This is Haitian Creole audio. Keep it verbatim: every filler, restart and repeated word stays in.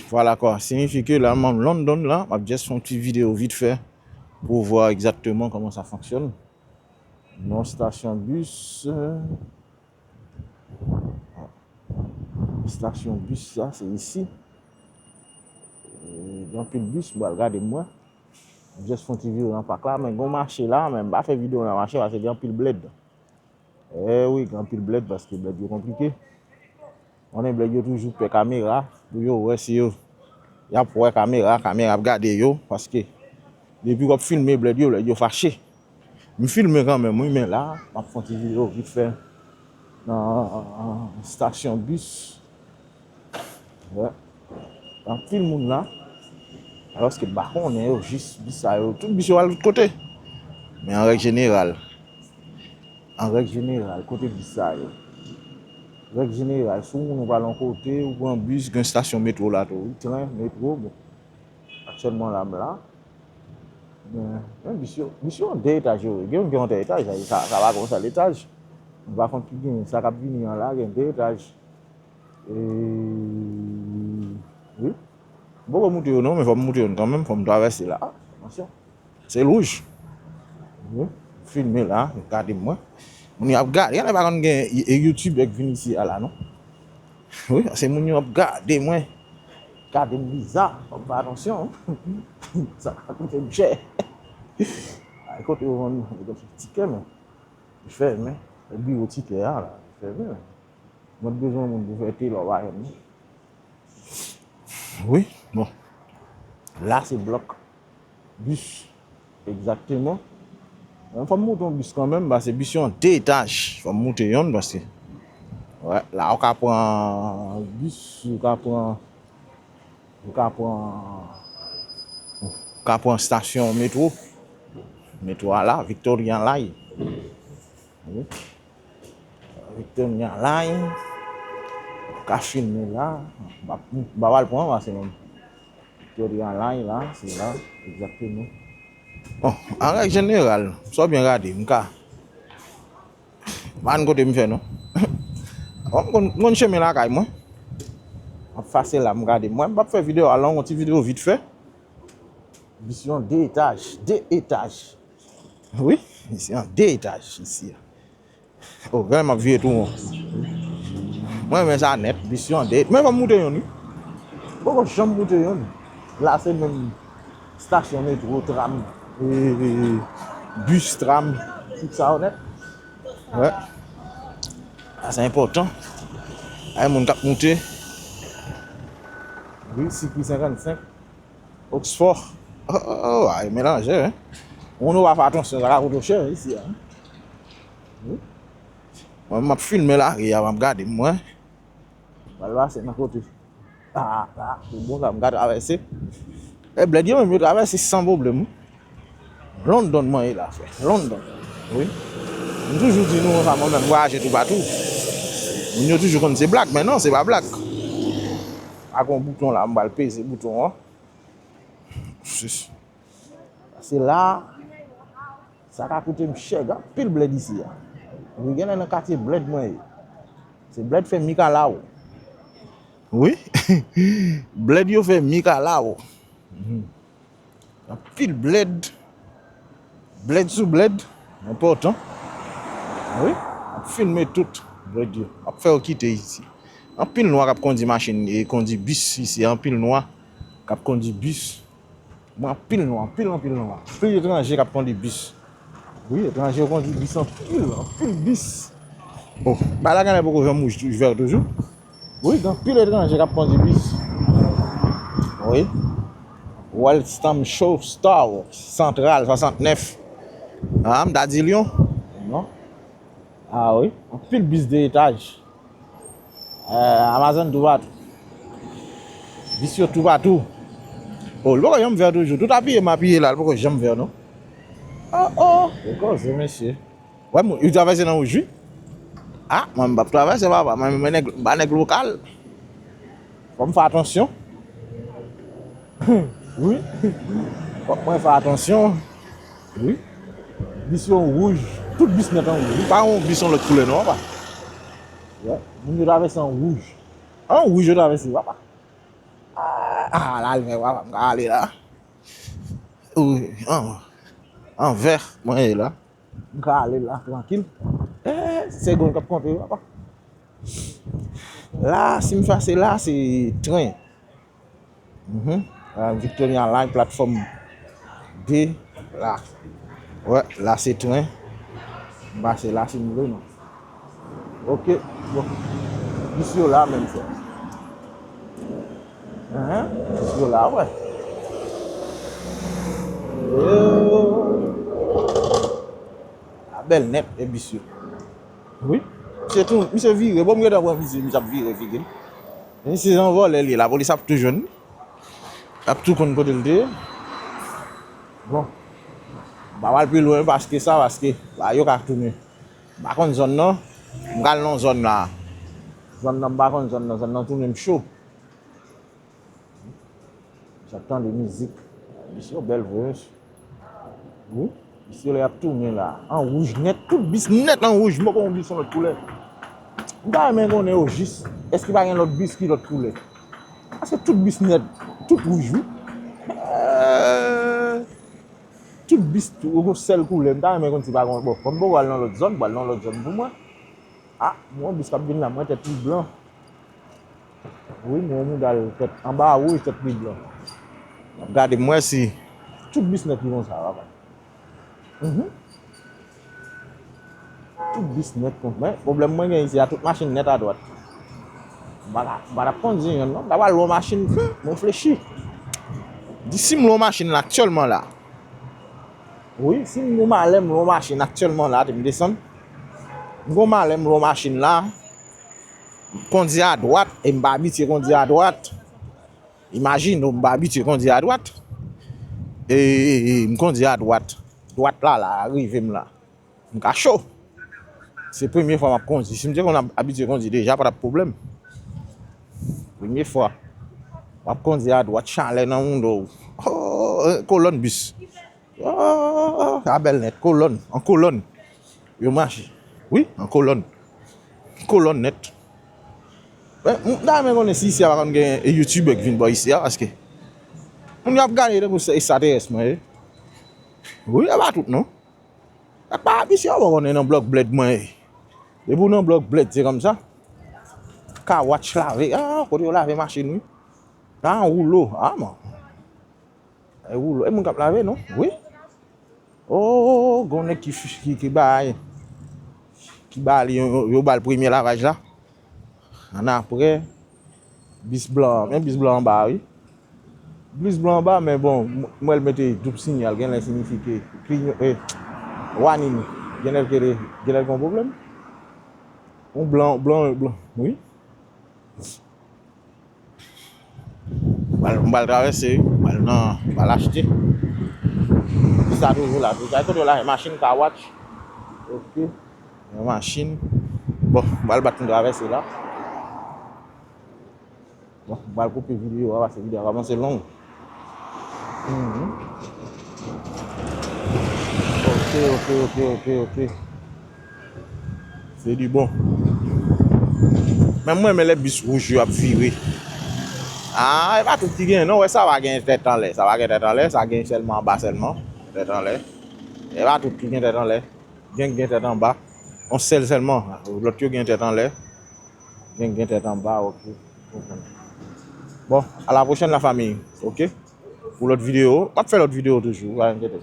Vwala kwa, siyifi ke la, m an London la, m ap just fè yon ti videyo vit fè pou w vwa egzakteman kòman sa fonksyone. Non, stasyon bis. Stasyon bis sa, se isi. E, gen anpil bis, m pral gade m wè. M just fè yon ti vire nan pak la, men gen yon mache la, men m pa fè videyo nan mache paske gen anpil blèd. Eh wi, gen anpil blèd paske blèd yo konplike. Konnen blèd yo toujou pè kamera pou yo wè si yo, y ap wè kamera, kamera ap gade yo, paske depi w ap filme blèd yo, blèd yo fache. M filme kanmenm, wi, men la, m ap fè yon ti videyo vit fè nan stasyon bis. Wè. Anpil moun la. Alòske m pa konnen yo, jis bis sa yo. Tout bis yo al lòt kote. Men an règ jeneral, an règ jeneral, kote bis sa yo? Règ jeneral, si w moun ou pral yon kote, ou pran bis, gen stasyon metwo la tou, wi, tren, metwo, bon. Aktyèlman la, m la. Men, men bis yo, bis yo an de etaj yo ye. Gen youn ki an de etaj, sa, sa, sa pa konsa letaj. M pa konn ki gen, sa k ap vini an la, gen de etaj. E, wi. M poko moute yo non, men fò m moute youn kanmenm, fò m travèse la. Atansyon. Se wouj. Wi. Filme la, gade mwen. Moun yo ap gade, ann pa konn gen e, e youtubè k vin isi a la non. Wi, se moun yo ap gade mwen. Gade m biza, fò m fè atansyon. Sa ka koute m chè. Ay, kote yo vann tikè, men. Li fèmen. E biwo tikè a la, li fèmen. Mwen t bezwen moun pou fè telò ba yo non. Wi, bon. La se blòk bis. Egzakteman. Men fò m moute yon bis kanmenm, paske bis yo an de etaj. Fò m moute yonn, paske, wè, la ou ka pran bis, ou ka pran, ou ka pran, ou ka pran stasyon metwo. Metwo a la, Victoria Line. Wi. Victoria Line. Ka filme la. M pa, m pa pral pran anba se menm. Victoria Line la, se la, egzakteman. Bon, an règ jeneral, sa w byen gade, m ka, pa gen kote m fè non. Bon, m konn, m konn chemen lakay mwen. M ap fase la, m gade. Mwen, m p ap fè videyo a long, yon ti videyo vit fè. Bis yo an de etaj, de etaj. Wi, isi an de etaj, isi a. Oh, gade m ap vire tou won. Mwen renmen sa nèt, bis yo an de. Men fò m moute yonn, wi. M poko janm moute yonn. La se menm stasyon metwo, tram, e, e, bis, tram, tout sa yo nèt. Wè. Sa se enpòtan. Ay moun k ap moute. Wi, sikwi senkannsenk. Oxford. Oh, oh, oh, ay melanje, wi. Moun ou pa fè atansyon, sa ka koute w chè isi a. Wi. Mwen, m ap filme lari a, m ap gade, mwen. Pral pase nan kote. Ah, ah, se bon sa, m ka travèse. E blèd yo menm, yo travèse san pwoblèm, wi. London mwen ye la, frè. London. Wi. M toujou di nou konsa, mwen menm, m vwayaje toupatou. Moun yo toujou konn se blag, men non, se pa blag. Ak yon bouton la, m pral peze bouton an. Sis. Paske la, sa ka koute m chè, gen anpil blèd isi a. Wi, genlè nan katye blèd mwen ye. Se blèd fè mikalaw. Wi. Blèd yo fè mikalaw. Mhm. Anpil blèd. Blèd sou blèd. Enpòtan. Wi. Ap filme tout blèd yo. Ap fè yo kite isi. Anpil nwa k ap kondi machin e kondi bis isi. Anpil nwa k ap kondi bis. Mwen anpil nwa, anpil, anpil nwa. Anpil etranje k ap kondi bis. Wi, etranje yo kondi bis anpil, anpil bis. Oh, bagay la genlè poko janm wouj tou, vè toujou. Wi, gen anpil etranje k ap kondi bis. Wi. Waltham Show Star, Santral, swasantnèf. Ah, m ta di Lyon. Non. Ah wi, anpil bis de etaj. Eh, Amazon toupatou. Bis yo toupatou. Oh, li poko janm vè toujou. Tout apiye m apiye la, li poko janm vè non. Oh, oh, se koze, mesye. Wè, moun, yo travèse nan wouj, wi. Ah, mwen, m p ap travèse, papa. Mwen, mwen nèg, m pa nèg lokal. Fò m fè atansyon. Wi. Fòk mwen fè atansyon. Wi. Bis yo wouj. Tout bis nèt an wouj. Pa yon bis yon lòt koulè non, papa. Wè. Moun yo travèse an wouj. An wouj yo travèse, papa. Ah, la, l fè, papa, m ka ale la. Wi, an, an vè, mwen ye la. M ka ale la, trankil. Eh, segonn k ap konte, papa. La, si m pase la, se tren. Mhm. Ah, Victoria Line, platfòm de la. Wè, la se tren. M pase la si m vle, non. Ok, bon. Bis yo la menm, frè. Enhen, bis yo la, wè. Yo. A bèl nèt, e bis yo. Wi. Misye tou, misye vire. Bon, m gentan pran figi, misye ap vire figi l. Misye se yon vòlè li ye, lapolis ap tou jwenn li. Ap tou konn kote l te ye. Bon. M pa pral pi lwen paske sa, paske, ba, yo ka tounen. M pa konn zòn nan. M pral nan zòn la. Zòn nan, m pa konn zòn nan. Zòn nan tounen m cho. M ap tande mizik. Misye yo bèl vre, mesye. Wi. Misye yo la y ap tounen la. An wouj nèt. Tout bis nèt an wouj. M poko wè yon bis yon lòt koulè. M ta renmen konnen yo jis. Èske pa gen lòt bis ki lòt koulè? Paske tout bis nèt. Tout wouj, wi. Euh, tout bis tou, yon sèl koulè. M ta renmen konn si pa gen, bon, kòm m poko al nan lòt zòn, m pral nan lòt zòn pou mwen. Ah, m wè yon bis k ap vin la, mwen tèt li blan. Wi, m wè yon mouda l tèt anba wouj, tèt li blan. M ap gade, m wè si tout bis nèt li konsa, papa. Mhm. Tout bis nèt konsa. Men, pwoblèm mwen gen isi a, tout machin nèt adwat. M pa ta, m pa t ap kondui yonn, non. M ta pral lwe yon machin, hmm, m reflechi. Di si m lwe yon machin la, aktyèlman la. Wi, si m gon malè, m lwe yon machin aktyèlman la, te m desann. M gon malè, m lwe yon machin la. M kondi adwat, e m pa abitye kondi adwat. Imajine w, m pa abitye kondi adwat. E, e, e, m kondi adwat. Dwat la, la, rive m la. M ka cho. Se premye fwa m ap kondi. Si m te konn ab-, abitye kondi deja, pa t ap pwoblèm. Premye fwa. W ap kondi adwat, chalè nan mouda w. Oh, kolòn bis. Oh, sa bèl nèt, kolòn, an kolòn. Yo mache. Wi, an kolòn. Kolòn nèt. Men, m ta renmen konnen si isi a pa konn gen youtubè k vin bò isi a, paske moun yo ap gade tankou se ekstraterès mwen ye. Wi, e pa tout, non. Sa pa abitye, w konnen nan blòk blèd mwen ye. Depi w nan blòk blèd, se kòmsa. Car wash lave. Ah, kote yo lave machin, wi. Sa yon woulo. Ah, man. E woulo. E moun k ap lave, non? Wi. Oh, gon nèg ki, ki, ki bay. Ki ba li, yo, yo ba l premye lavaj la. Annapre, bis blan, men bis blan anba, wi. Bis blan anba, men bon, m, m wè l mete doub sinyal, genlè siyifi ke klinyo, eh, wanin, genlè ke, genlè gen yon pwoblèm. Yon blan, blan, blan, wi. M pral, m pral travèse, wi. M pral nan, m pral achte. Sa toujou la, toujou. Ay, kote w la, machin car wash. Ok. Yon machin. Bon, m pral bat m travèse la. Bon, m pral koupe videyo a, paske videyo a kòmanse long. Mhm. Ok, ok, ok, ok, ok. Se di bon. Men mwen, men lè bis wouj yo ap vire. Ah, e pa tout ki gen, non, wè, sa pa gen tèt anlè. Sa pa gen tèt anlè, sa gen sèlman anba sèlman. Tèt anlè. E pa tout ki gen tèt anlè. Gen, gen tèt anba. On sèl sèlman. Lòt yo gen tèt anlè. Gen, gen tèt anba, ok. Bon, à la prochaine, la famille, ok? Pou lòt videyo, m ap fè lòt videyo toujou, pa enkyete.